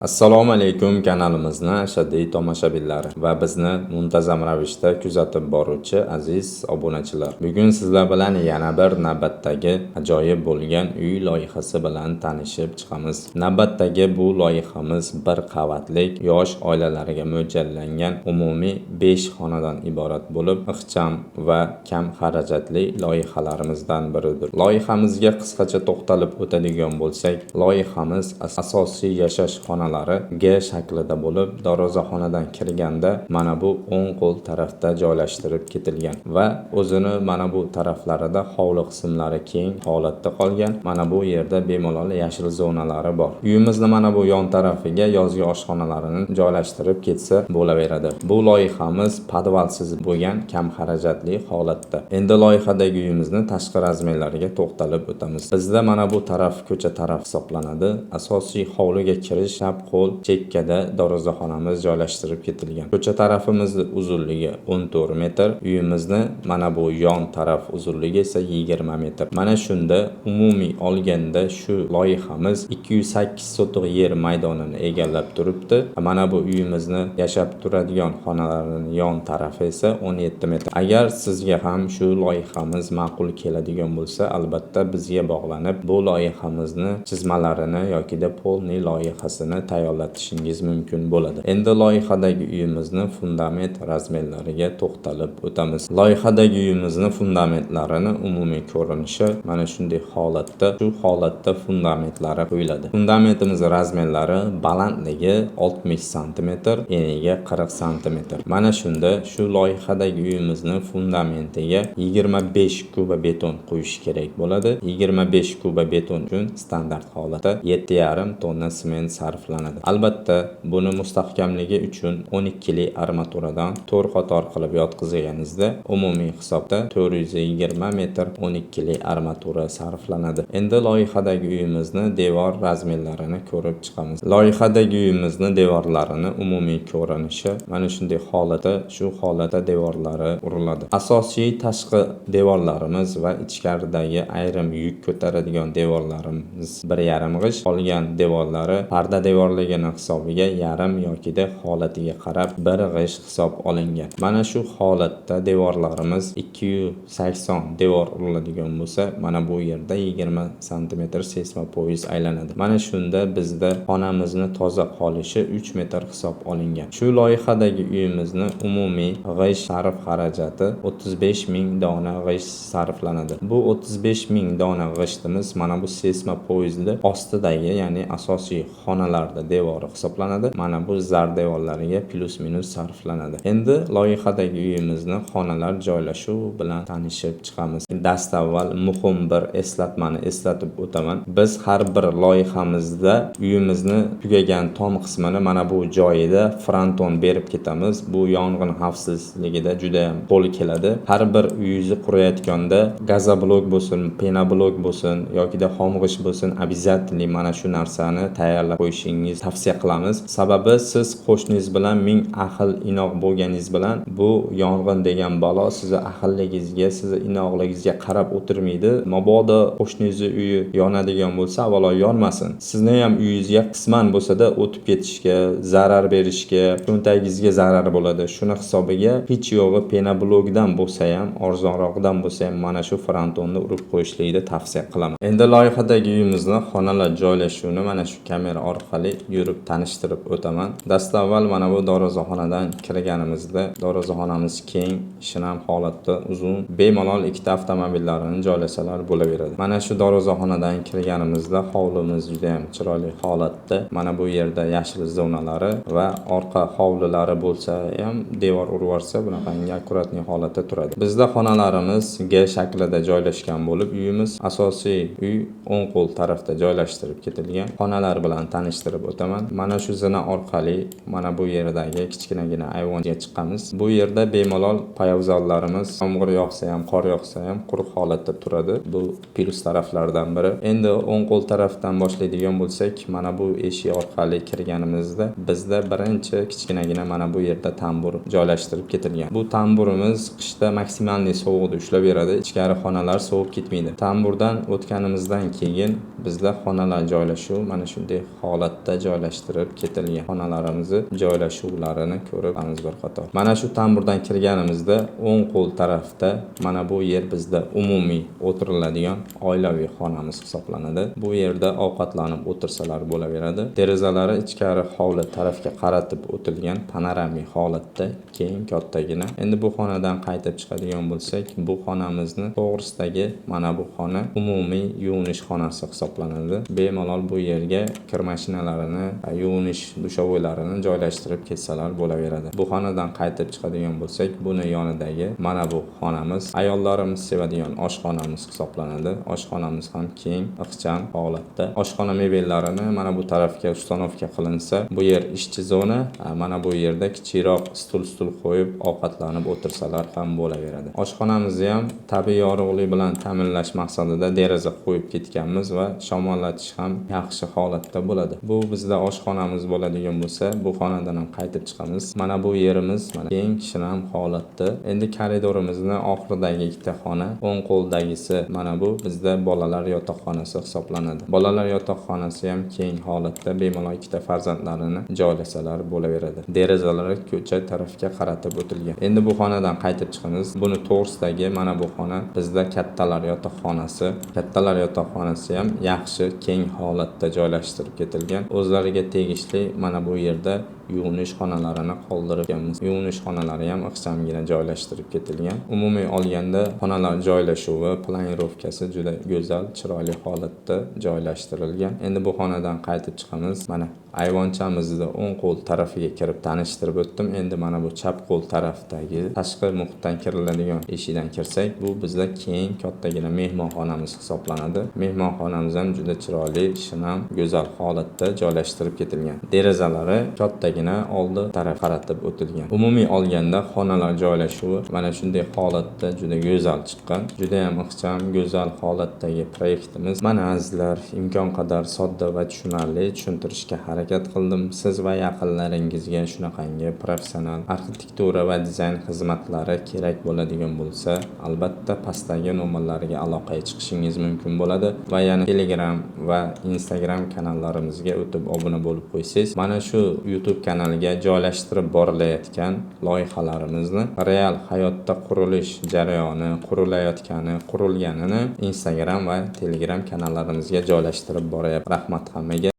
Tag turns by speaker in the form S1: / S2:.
S1: Assalomu alaykum, kanalimizni ashaddiy tomoshabinlari va bizni muntazam ravishda kuzatib boruvchi aziz obunachilar. Bugun sizlar bilan yana bir navbatdagi ajoyib bo'lgan uy loyihasi bilan tanishib chiqamiz. Navbatdagi bu loyihamiz bir qavatlik, yosh oilalarga mo'ljallangan umumiy 5 xonadan iborat bo'lib, ixcham va kam xarajatli loyihalarimizdan biridir. Loyihamizga qisqacha to'xtalib o'tadigan bo'lsak, loyihamiz asosiy yashash xonalari G shaklida bo'lib, darvozaxonadan kirganda mana bu o'ng qo'l tarafda joylashtirib ketilgan va o'zini mana bu taraflarida hovli qismlari keng holatda qolgan. Mana bu yerda bemalol yashil zonalari bor. Uyimizni mana bu yon tarafiga yozgi oshxonalarini joylashtirib ketsa bo'laveradi. Bu loyihamiz podvalsiz bo'lgan, kam xarajatli holatda. Endi loyihadagi uyimizni tashqi razmerlariga to'xtalib o'tamiz. Bizda mana bu taraf ko'cha taraf hisoblanadi. Asosiy hovliga kirish chap qo'l chekkada darvozaxonamiz joylashtirib ketilgan. Ko'cha tarafimizni uzunligi 14 metr, uyimizni mana bu yon taraf uzunligi esa 20 metr. Mana shunda umumiy olganda shu loyihamiz 208 sotix yer maydonini egallab turibdi. Mana bu uyimizni yashab turadigan xonalarining yon tarafi esa 17 metr. Agar sizga ham shu loyihamiz ma'qul keladigan bo'lsa, albatta bizga bog'lanib, bu loyihamizni chizmalarini yokida полный loyihasini tayyorlatishingiz mumkin bo'ladi. Endi loyihadagi uyimizni fundament razmerlariga to'xtalib o'tamiz. Loyihadagi uyimizni fundamentlarini umumiy ko'rinishi mana shunday holatda, shu holatda fundamentlari qo'yiladi. Fundamentimiz razmerlari: balandligi 60 sm, eniga 40 sm. Mana shunda shu loyihadagi uyimizni fundamentiga 25 kuba beton quyish kerak bo'ladi. 25 kuba beton uchun standart holatda 7,5 tonna sement sarflanadi. Albatta, buni mustahkamligi uchun 12 li armaturadan 4 qator qilib yotqizganingizda umumiy hisobda 420 metr 12 li armatura sarflanadi. Endi loyihadagi uyimizni devor razmerlarini ko'rib chiqamiz. Loyihadagi uyimizni devorlarini umumiy ko'rinishi mana shunday holatda, shu holatda devorlari uriladi. Asosiy tashqi devorlarimiz va ichkaridagi ayrim yuk ko'taradigan devorlarimiz 1,5 g'isht, qolgan devorlari parda devorligini hisobiga yarim yokida holatiga qarab 1 g'isht hisob olingan. Mana shu holatda devorlarimiz 280 devor uriladigan bo'lsa, mana bu yerda 20 sm seysmo poyas aylanadi. Mana shunda bizda xonamizni toza qolishi 3 metr hisob olingan. Shu loyihadagi uyimizni umumiy g'isht sarf xarajati 35 ming dona g'isht sarflanadi. Bu 35 ming dona g'ishtimiz mana bu seysmo poyezdni ostidagi, ya'ni asosiy xonalarda devori hisoblanadi. Mana bu zar devorlariga плюс минус sarflanadi. Endi loyihadagi uyimizni xonalar joylashuvi bilan tanishib chiqamiz. Dastavval muhim bir eslatmani eslatib o'taman. Biz har bir loyihamizda uyimizni tugagan tom qismini mana bu joyida fronton berib ketamiz. Bu yong'in xavfsizligida juda ham qo'l keladi. Har bir uyingizni qurayotganda gazoblok bo'lsin, penoblok bo'lsin yokida xom g'isht bo'lsin, обязательно mana shu narsani tayyorlab qo'yishingiz tavsiya qilamiz. Sababi siz qo'shningiz bilan ming ahil inoq bo'lganingiz bilan bu yong'in degan balo sizni ahilligingizga, sizni inoqligingizga qarab o'tirmaydi. Mabodo qo'shningizni uyi yonadigan bo'lsa, avvalo yonmasin. Sizni ham uyingizga qisman bo'lsa-da o'tib ketishga, zarar berishga, cho'ntagingizga zarar bo'ladi. Shuni hisobiga hech yo'g'i penoblokdan bo'lsa ham, arzonroqdan bo'lsa ham mana shu frontonni urib qo'yishlikni tavsiya qilaman. Endi loyihadagi uyimizni xonalar joylashuvini mana shu kamera orqali yurib tanishtirib o'taman. Dastavval mana bu darvozaxonadan kirganimizda darvozaxonamiz keng, shinam holatda, uzun, bemalol ikkita avtomobillarini joylasalar bo'laveradi. Mana shu darvozaxonadan kirganimizda hovlimiz juda ham chiroyli holatda. Mana bu yerda yashil zonalari va orqa hovlilari bo'lsa ham, devor urib yuborsa, bunaqangi аккуратный holatda turadi. Bizda xonalarimiz G shaklida joylashgan bo'lib, uyimiz asosiy uy o'ng qo'l tarafda joylashtirib ketilgan. Xonalar bilan tanishtirib o'taman. Mana shu zina orqali mana bu yerdagi kichkinagina ayvonga chiqamiz. Bu yerda bemalol poyabzallarimiz yomg'ir yog'sa ham, qor yog'sa ham quruq holatda turadi. Bu плюс taraflardan biri. Endi o'ng qo'l tarafdan boshlaydigan bo'lsak, mana bu eshik orqali kirganimizda bizda birinchi kichkinagina mana bu yerda tambur joylashtirib ketilgan. Bu tamburimiz qishda максимальный sovuqni ushlab beradi. Ichkari xonalar sovib ketmaydi. Tamburdan o'tganimizdan keyin bizda xonalar joylashuvi mana shunday holatda. holatda joylashtirib ketilgan. Xonalarimizni joylashuvlarini ko'rib bir qator. Mana shu tamburdan kirganimizda o'ng qo'l tarafda mana bu yer bizda umumiy o'tiriladigan oilaviy xonamiz hisoblanadi. Bu yerda ovqatlanib o'tirsalar bo'laveradi. Derazalari ichkari hovli tarafga qaratib o'tilgan, panoramik holatda keng, kattagina. Endi bu xonadan qaytib chiqadigan bo'lsak, bu xonamizni to'g'risidagi mana bu xona umumiy yuvinish xonasi hisoblanadi. Bemalol bu yerga kir mashinalarini, yuvinish душевой larini joylashtirib ketsalar bo'laveradi. Bu xonadan qaytib chiqadigan bo'lsak, buni yonidagi mana bu xonamiz ayollarimiz sevadigan oshxonamiz hisoblanadi. Oshxonamiz ham keng, ixcham holatda. Oshxona mebellarini mana bu tarafga установка qilinsa, bu yer ishchi zona, mana bu yerda kichikroq stul qo'yib ovqatlanib o'tirsalar ham bo'laveradi. Oshxonamizni ham tabiiy yorug'lik bilan ta'minlash maqsadida deraza qo'yib ketganmiz va shamollatish ham yaxshi holatda bo'ladi. Bu bizda oshxonamiz bo'ladigan bo'lsa, bu xonadan ham qaytib chiqamiz. Mana bu yerimiz mana keng, shinam holatda. Endi koridorimizni oxiridagi ikkita xona, o'ng qo'ldagisi mana bu bizda bolalar yotoqxonasi hisoblanadi. Bolalar yotoqxonasi ham keng holatda, bemalol ikkita farzandlarini joylasalar bo'laveradi. Derazalari ko'cha tarafga qaratib o'tilgan. Endi bu xonadan qaytib chiqamiz. Buni to'g'risidagi mana bu xona bizda kattalar yotoqxonasi. Kattalar yotoqxonasi ham yaxshi, keng holatda joylashtirib ketilgan. O'zlariga tegishli mana bu yerda yuvinish xonalarini qoldirganmiz. Yuvinish xonalari ham ixchamgina joylashtirib ketilgan. Umumiy olganda xonalar joylashuvi, планировка si juda go'zal, chiroyli holatda joylashtirilgan. Endi bu xonadan qaytib chiqamiz. Mana ayvonchamizni o'ng qo'l tarafiga kirib tanishtirib o'tdim. Endi mana bu chap qo'l tarafdagi tashqi muhitdan kiriladigan eshikdan kirsak, bu bizda keng, kattagina mehmonxonamiz hisoblanadi. Mehmonxonamiz ham juda chiroyli, shinam, go'zal holatda joylashtirib ketilgan. Derazalari kattagina oldi taraf qaratib o'tilgan. Umumiy olganda xonalar joylashuvi mana shunday holatda juda go'zal chiqqan. Juda ham ixcham, go'zal holatdagi proyektimiz. Mana azizlar, imkon qadar sodda va tushunarli tushuntirishga harakat qildim. Siz va yaqinlaringizga shunaqangi professional arxitektura va dizayn xizmatlari kerak bo'ladigan bo'lsa, albatta pastdagi nomerlarga aloqaga chiqishingiz mumkin bo'ladi va yana Telegram va Instagram kanallarimizga o'tib obuna bo'lib qo'ysangiz, mana shu YouTube kanaliga joylashtirib borilayotgan loyihalarimizni real hayotda qurilish jarayoni, qurilayotgani, qurilganini Instagram va Telegram kanallarimizga joylashtirib boryapti. Rahmat hammaga.